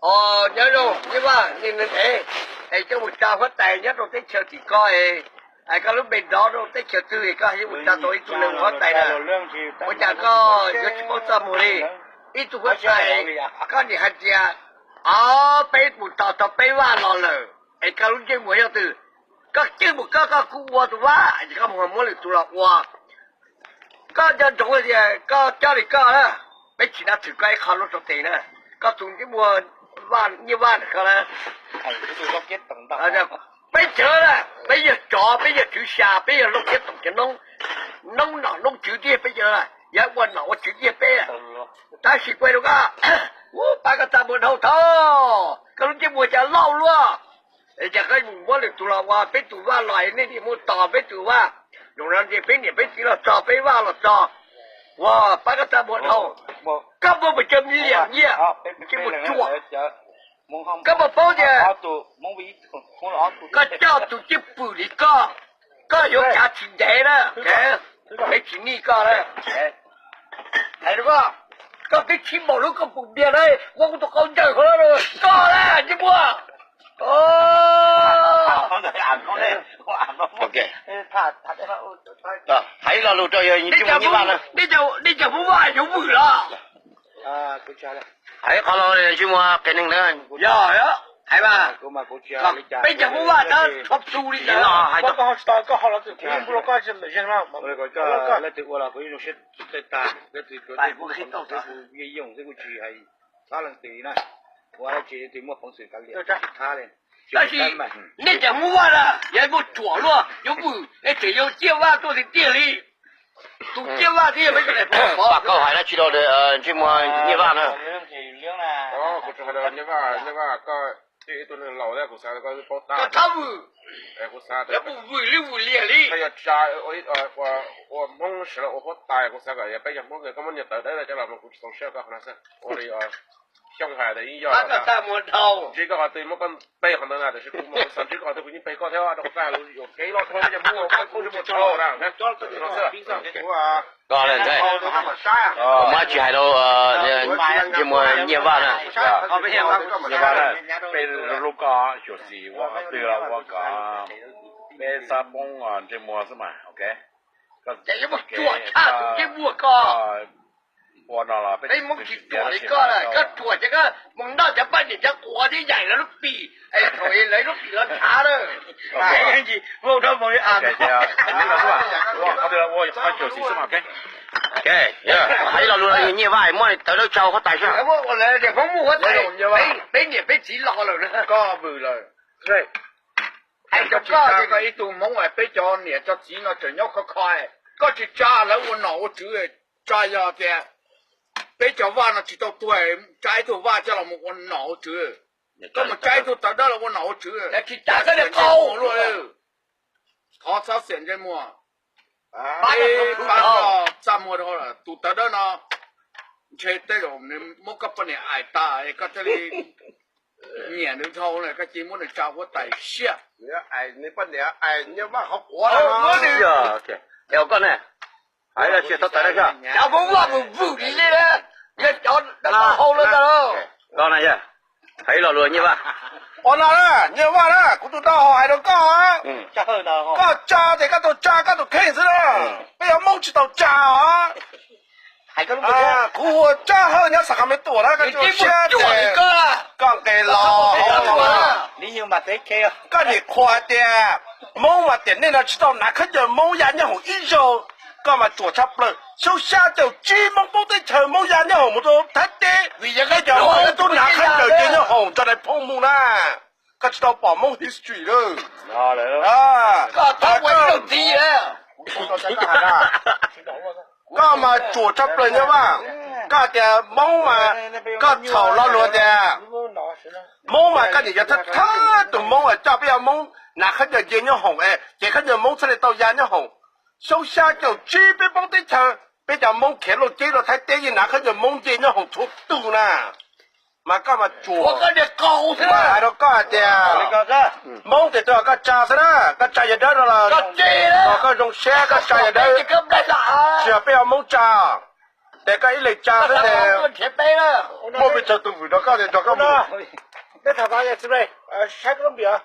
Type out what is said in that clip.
Os, nyob zoo Nyiaj Vaj, nej ntev es coj mus tsa huab tais nyob rau teb chaws tim ko es, koj lub npe nrov rau teb chaws twg es koj yuav mus tsa tau ib tug neeg ua huab tais na? Ua cas koj yuav tsis paub txaj muag li? Ib tug huab tais, koj niam hais tias, o, peb mus tos tau peb vaj los lawm es koj lub ntsej muag yog twg? Koj cwj mus koj, koj kuj ua tus vaj es koj mus muab lwm tus los ua. Koj nco ntsoov tias koj coj li koj na, peb tsis dab txwm koj ib qho lub rau tes na. Koj tus ntsej muag Nyiaj Vaj na koj na. Peb cov na, peb yog tsov, peb yog tswv xya, peb yog Looj Kiab Toom cov noob, noob nom noob tswv tiag peb cov, yog ua nom ua tswv tiag peb. Tab sis kuv hais rau koj, pab koj txaj muag dhau tod, koj lub ntsej muag cas loj luaj. Es cas koj mus muab lwm tus los ua, peb tus vaj los nej niam muab tos peb tus vaj, zaum no ntshe peb niam peb txiv los txog, peb vaj los txog. Ua pab koj txaj muag dhau, koj muaj pes tsawg million nyiaj, ntsej muag ruam. Koj puas paub tias koj coj tus cwj pwm li koj, koj yuav kav tsis ntev na, peb tsis nij koj na. Hais rau koj, koj twb tsis npaum lub koj pum npias na, ua kuv tus qau ncaws koj na, ntsej muag. Hais lo lus rau yawg Nyiaj Vaj na. Nej cov Hmoob Vaj yuav vwm los? Hais qhov los ntsej muag qias neeg na. Yog, hais mas, peb cov Hmoob Vaj tab txhob txu li ntawd. Leej twg ua los kuv yeej zoo siab tej tag, leej twg tsuav tej kuv yeej yooj xwb, kuv tsis hais txhob leej twg li na. Ua dab tsi leej twg muaj peev xwm kav liam tsis thab li. Tab sis nej cov Hmoob Vaj na, yog muaj ruam luaj yuav vwm es tseem yuav ciaj Vaj tuaj tiag tiag li. Tus ciaj Vaj thiab yog peb cov daim pov. Pab koj hais dab tsi rau ntsej muag Nyiaj Vaj na? Kuv tsuas hais rau Nyiaj Vaj, Nyiaj Vaj, koj twb ib tug neeg laus thiab, kuv xav tias koj twb paub tab. Koj txhob vwm, kuv xav tias koj vwm li vwm liam li. Koj yuav tsa ua Hmoob sawv los ua huab tais, kuv xav kom yog peb cov Hmoob koj muab niag tawv dawb coj los mas kuv tsis txaus siab koj qhov no xwb. Ua li Xyooj hais tias yeej yog. Ntsib koj qhov twg muab koj pe qhov ntawd na, tiam sis kuv mas kuv xav ntsib koj qhov twg kuv yeej pe koj thiab, rau qhov koj hais lus yuam kev loj dhau, peb cov Hmoob koj koob ntsej muag dhau na. Koj muab tsis hais rau ntsej muag Nyiaj Vaj na. Nyiaj Vaj na, peb hlub koj xyuam xim ua qhov twg los ua kom peb xab poob ntsej muag xwb mas, ok. Ces yuav mus tsuam tshaj tus ntsej muag koj. Ua no los peb Hmoob tsis tsuam li koj lawm, koj tsuam ces koj mus noj cov paj niam cov quav thiab yaim lawv lub pim, es thaum lawv lub pim los ntshav lawm. Ua qhov twg los ua qhov xyuam xim xwb mas, ok. Hais lo lus Nyiaj Vaj muab tawv dawb tsa huab tais xwb. Ua lawv tias Hmoob muaj huab tais, peb niam peb txiv los lawm na. Koj vwm lawm. Hais rau koj, koj ib tug Hmoob es peb cov niam cov txiv no tseem nyob khov kho, koj tsis tsa lawv ua nom ua tswv, tsa yog tias peb cov vaj no tsis tau tuag, tsa ib tug vaj coj los mus ua nom ua tswv. Koj mus tsa ib tug tawv dawb los ua nom ua tswv, tsis tsa koj niag qau luaj. Thov txhob xiam ntsej muag. Pab txaj muag dhau lawm, tus tawv dawb no ntshe tej zaum nws muab koj poj niam aim tas es koj thiaj li nyiam nws dhau na, koj cia muab nws tsa huab tais siab. Nws poj niam aim Nyiaj Vaj qhov quav. Koj ne, hais tsis tau tawv dawb xwb. Cov Hmoob Vaj vwm vwm li li, yog cov dab hau lawm ntag. Koj na yog, hais lo lus Nyiaj Vaj. Ua no na, Nyiaj Vaj na, kuv tus taub hau hais rau koj, koj tsa ces koj tus tsa koj tus kheej xwb na. Peb cov Hmoob tsis tau tsa os. Kuv hu Tsab Hawj nyob Xas Khas Me Tuam na, koj tsis ua siab ces koj nqes los. Koj nim qhuas tias Hmoob mas tiam neej no tsis tau hnav khaub ncaws Hmoob ya nyob hoom ib zaug, koj mas ruam tshaj plaws. Xyoo xya caum tsib Hmoob poob teb chaws Hmoob ya nyob hoom mus rau Thaib teb, vim yog koj cov Hmoob tub hnav khaub ncaws nce nyob hoom tso dais phooj mus na. Koj tsis tau pom Hmoob history lawm. Koj mas ruam tshaj plaws Nyiaj Vaj. Koj tias Hmoob mas, koj txhaum lo lus tias Hmoob mas koj nim yog thawj thawj tus Hmoob coj peb cov Hmoob hnav khaub ncaws nce nyob hoom es ces khaub ncaws Hmoob thiaj li tau ya nyob hoom. Xyoo xya caum tsib peb poob teb chaws, peb cov Hmoob khiav luaj ceb rau Thaib teb yeej hnav khaub ncaws Hmoob nce nyob hoom txhua tus na. Mas koj mas tsuas, hais rau koj hais tias Hmoob tes taw koj tsa xwb na, koj tsa yawg dawb no los koj zoo siab koj tsa yawg dawb, tsis yog peb cov Hmoob tsa. Tes koj ib leeg tsa xwb tes, muaj pes tsawg tus vwm rau koj tes nrog koj mus. Peb tham tau saib koj npias.